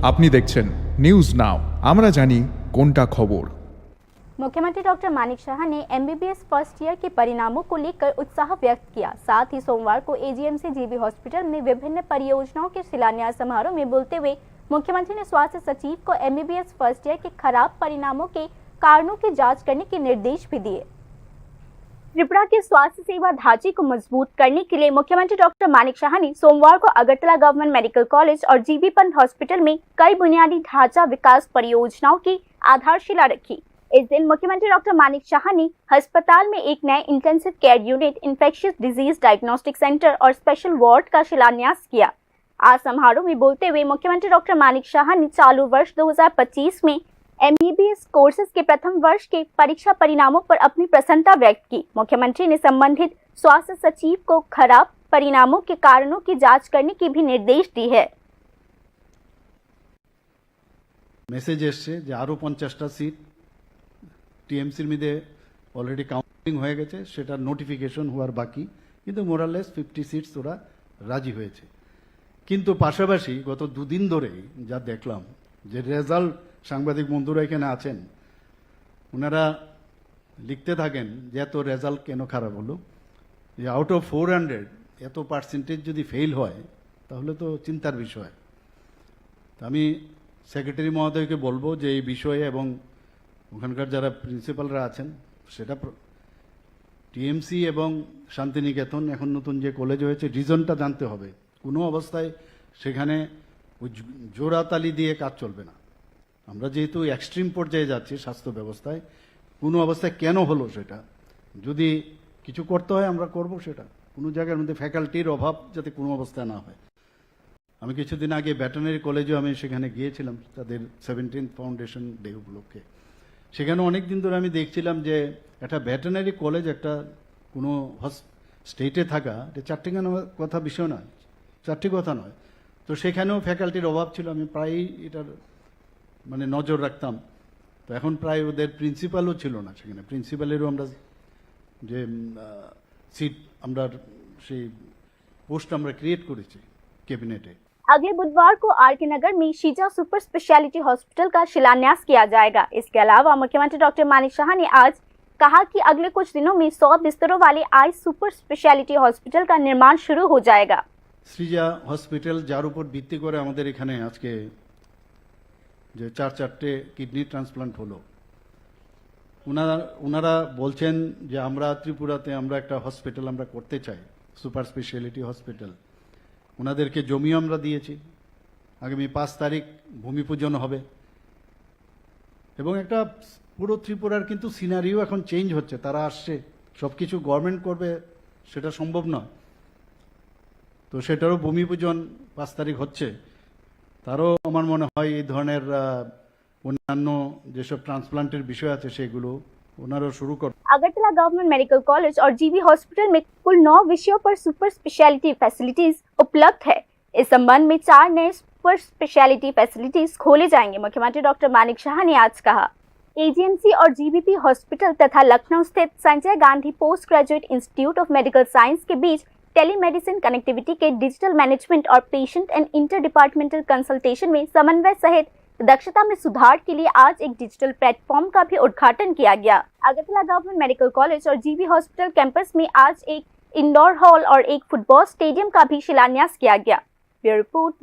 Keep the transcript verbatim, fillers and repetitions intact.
আপনি দেখছেন news now, আমরা জানি কোনটা খবর। मुख्यमंत्री डॉक्टर मानिक साहा ने एमबीबीएस फर्स्ट ईयर के परिणामों को लेकर उत्साह व्यक्त किया। साथ ही सोमवार को एजीएमसी जीबी हॉस्पिटल में विभिन्न परियोजनाओं के शिलान्यास समारोह में बोलते हुए मुख्यमंत्री ने स्वास्थ्य सचिव को एमबीबीएस फर्स्ट ईयर के खराब परिणामों के कारणों की जांच करने के निर्देश भी दिए। त्रिपुरा के स्वास्थ्य सेवा ढांचे को मजबूत करने के लिए मुख्यमंत्री डॉक्टर मानिक साहा ने सोमवार को अगरतला गवर्नमेंट मेडिकल कॉलेज और जीबी पंत हॉस्पिटल में कई बुनियादी ढांचा विकास परियोजनाओं की आधारशिला रखी। इस दिन मुख्यमंत्री डॉक्टर मानिक साहा ने अस्पताल में एक नए intensive care unit, infectious disease diagnostic centre और स्पेशल वार्ड का शिलान्यास किया। आज समारोह में बोलते हुए मुख्यमंत्री डॉक्टर मानिक साहा ने चालू वर्ष दो हज़ार पच्चीस में एमबीबीएस कोर्सेज के प्रथम वर्ष के परीक्षा परिणामों पर अपनी प्रसन्नता व्यक्त की। मुख्यमंत्री ने संबंधित स्वास्थ्य सचिव को खराब परिणामों के कारणों की जांच करने की भी निर्देश दी है। মেসেজ এসছে যে আরও পঞ্চাশটা সিট টিএমসির মধ্যে অলরেডি কাউন্সিলিং হয়ে গেছে, সেটা নোটিফিকেশন হওয়ার বাকি, কিন্তু মোরালেস ফিফটি সিটস ওরা রাজি হয়েছে। কিন্তু পাশাপাশি গত দুদিন ধরেই যা দেখলাম যে রেজাল্ট, সাংবাদিক বন্ধুরা এখানে আছেন, ওনারা লিখতে থাকেন যে এত রেজাল্ট কেন খারাপ হলো, যে আউট অফ ফোর হান্ড্রেড এত পার্সেন্টেজ যদি ফেল হয় তাহলে তো চিন্তার বিষয়। তো আমি সেক্রেটারি মহোদয়কে বলবো যে এই বিষয়ে এবং ওখানকার যারা প্রিন্সিপালরা আছেন সেটা টিএমসি এবং শান্তিনিকেতন এখন নতুন যে কলেজ হয়েছে রিজনটা জানতে হবে। কোনো অবস্থায় সেখানে ওই জো- জোড়াতালি দিয়ে কাজ চলবে না। আমরা যেহেতু এক্সট্রিম পর্যায়ে যাচ্ছি স্বাস্থ্য ব্যবস্থায়, কোনো অবস্থায় কেন হলো সেটা যদি কিছু করতে হয় আমরা করব সেটা। কোনো জায়গার মধ্যে ফ্যাকাল্টির অভাব যাতে কোনো অবস্থায় না হয়। আমি কিছুদিন আগে ভেটেরিনারি কলেজেও আমি সেখানে গিয়েছিলাম তাদের সেভেন্টিন্থ ফাউন্ডেশন ডে উপলক্ষে। সেখানে অনেক দিন ধরে আমি দেখছিলাম যে একটা ভেটেরিনারি কলেজ একটা কোনো হস- স্টেটে থাকা, এটা চারটি কথা বিষয় নয়, চারটি কথা নয়। তো সেখানেও ফ্যাকাল্টির অভাব ছিল, আমি প্রায়ই এটার মানে নজর রাখতাম। তো এখন প্রায় ওদের প্রিন্সিপালও ছিল না সেখানে, প্রিন্সিপালেরও আমরা যে সিট আমরা সেই পোস্ট আমরা ক্রিয়েট করেছি ক্যাবিনেটে। अगले बुधवार को आरके नगर में शीजा सुपर स्पेशलिटी हॉस्पिटल का शिलान्यास किया जाएगा। इसके अलावा मुख्यमंत्री डॉक्टर मानिक साहा ने आज कहा कि अगले कुछ दिनों में सौ बिस्तरों वाले आइस सुपर स्पेशलिटी हॉस्पिटल का निर्माण शुरू हो जाएगा। সৃজা হসপিটাল, যার উপর ভিত্তি করে আমাদের এখানে আজকে যে চার চারটে কিডনি ট্রান্সপ্লান্ট হলো, ওনারা ওনারা বলছেন যে আমরা ত্রিপুরাতে আমরা একটা হসপিটাল আমরা করতে চাই, সুপার স্পেশালিটি হসপিটাল। ওনাদেরকে জমিও আমরা দিয়েছি। আগামী পাঁচ তারিখ ভূমি পূজন হবে এবং একটা পুরো ত্রিপুরার কিন্তু সিনারিও এখন চেঞ্জ হচ্ছে। তারা আসছে, সব কিছু গভর্নমেন্ট করবে, সেটা সম্ভব নয়। তো সেটারও ভূমি পূজন পাঁচ তারিখ হচ্ছে। তারও আমার মনে হয় এই ধরনের আহ, অন্যান্য যেসব ট্রান্সপ্লান্টের বিষয় আছে সেগুলো ওনারাও শুরু করবেন। अगरतला गवर्नमेंट मेडिकल कॉलेज और जीबी हॉस्पिटल में कुल नौ विषयों पर सुपर स्पेशलिटी फैसिलिटीज उपलब्ध है। इस संबंध में चार नए सुपर स्पेशलिटी फैसिलिटीज खोले जाएंगे, मुख्यमंत्री डॉक्टर मानिक साहा ने आज कहा। एजीएमसी और जीबीपी हॉस्पिटल तथा लखनऊ स्थित Sanjay Gandhi post graduate institute of medical science के बीच टेलीमेडिसिन कनेक्टिविटी के डिजिटल मैनेजमेंट और patient and inter departmental consultation में समन्वय सहित दक्षता में सुधार के लिए आज एक डिजिटल प्लेटफॉर्म का भी उद्घाटन किया गया। अगरतला गवर्नमेंट मेडिकल कॉलेज और जीबी हॉस्पिटल कैंपस में आज एक इंडोर हॉल और एक फुटबॉल स्टेडियम का भी शिलान्यास किया गया। Bureau report.